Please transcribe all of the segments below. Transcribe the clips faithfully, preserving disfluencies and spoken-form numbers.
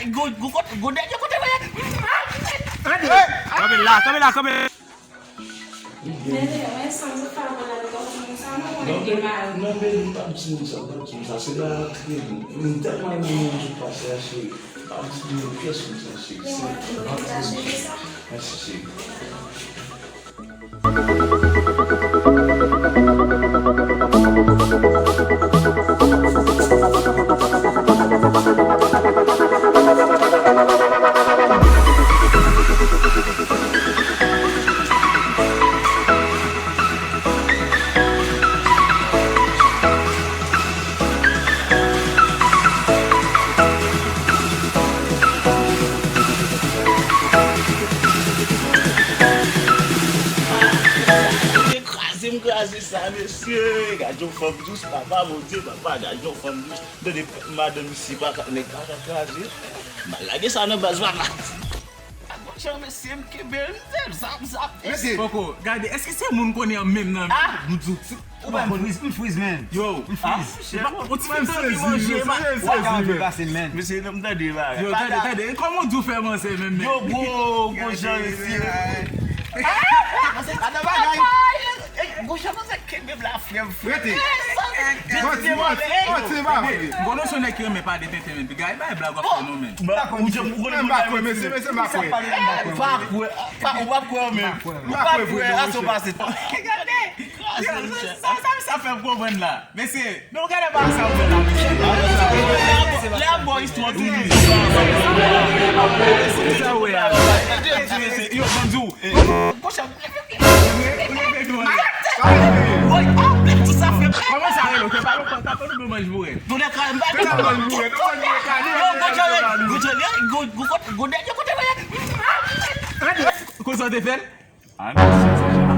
Go, go, go, go, dènye kote mwen ye. Kanpe la, kanpe la, kanpe. Nene, mwen santi w pa mal avèk yon timoun sa, non, konnen gen mal. Non, men li pa timoun sa, pa timoun sa, se la antre nou. M tèlman renmen moun sou pase a, cheri. Pa timoun pyès moun sa, cheri. Se antre nou. Mèsi, cheri. Kraze m kraze sa, mesye. Gad yon fanm dous, papa, Bondye, papa, gad yon fanm dous. Tande, madanm isi pa ka, nèg pa ka kraze. M al lage sa nan baz, papa. A bon jan, mesye, m kenbe l, m zap, zap, zap. Poko, gade, èske se moun konnen an menm nan? Ah! M di w, ou pa m friz, m friz, man. Yo, m friz. Ah, ou ti fè anvi manje, man. Ou pa ka anvi pase, man. Mesye, non, m tande bagay. Yo, tande, tande. Kòman w di w fè manzè menm, men? Yo, gwo, gwo jan, mesye. Ah! Madanm bagay. Ey, gwo jan manzè kenbe m la, frè m, frè. Rete. Rete, rete, rete. Bon, nou se nèg ki renmen pale tenten, men. Gade, bay blag w ap fè non, men. Bon, ou jan, ou konnen m pa kwè, mesye, mesye, m pa kwè. Pa kwè, pa, ou pa kwè, men. M pa kwè, vre, non, mesye. Gade. Yo, sa, sa, sa fè m konprann la. Mesye, men w gade pa sa w fè la, mesye. Lè ap ba w istwa toujou. Sa w wè a. Yo, ban m di w. Kòman sa rele? Ou te pale, ou pa ka fè nou manj boure. Yo, Gochon, Gochon, Gochon, kote w ye? Kote w te fè l? Ah, mesye,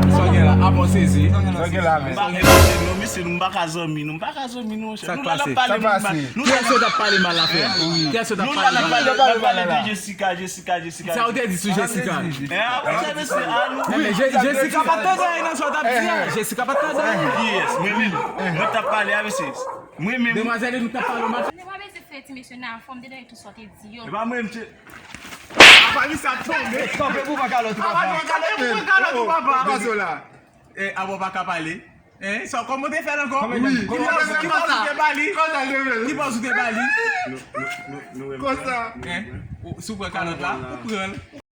sa gen la, ah, bon, sezi. Sa gen la, men. M pa, e pa, non, mesye, nou, m pa ka zanmi nou, m pa ka zanmi nou, monchè. Sa k pase? Sa k pase? Kiyès yo t ap pale mal la, frè? Kiyès yo t ap pale mal la? Nou la n ap pale, n ap pale de Jessica, Jessica, Jessica. Sa ou te di sou Jessica? Eh, ah, monchè, mesye, ah, nou. Men, men, Je-, Jessica pa t tande anyen nan sa w t ap di a. Jessica pa t tande anyen. Yes, mwen menm. Mwen t ap pale a, mesye. Mwen menm. Demwazèl, nou t ap pale mal. Fè ti mesye nan fòm de tou sa w te di yo. E pa mwen, mesye. Apa li sa tonbe. Kanpe pou pran kalòt ou, papa. Kanpe pou pran kalòt ou, papa. Pase w la. Eh, apa w pa ka pale? Hein, sa, kòman w te fè l ankò? Wi. Ki pòz ou te ba li? Ki pòz ou te ba li? Konsa. Hein? Ou, si w pran kalòt la, ou pran l.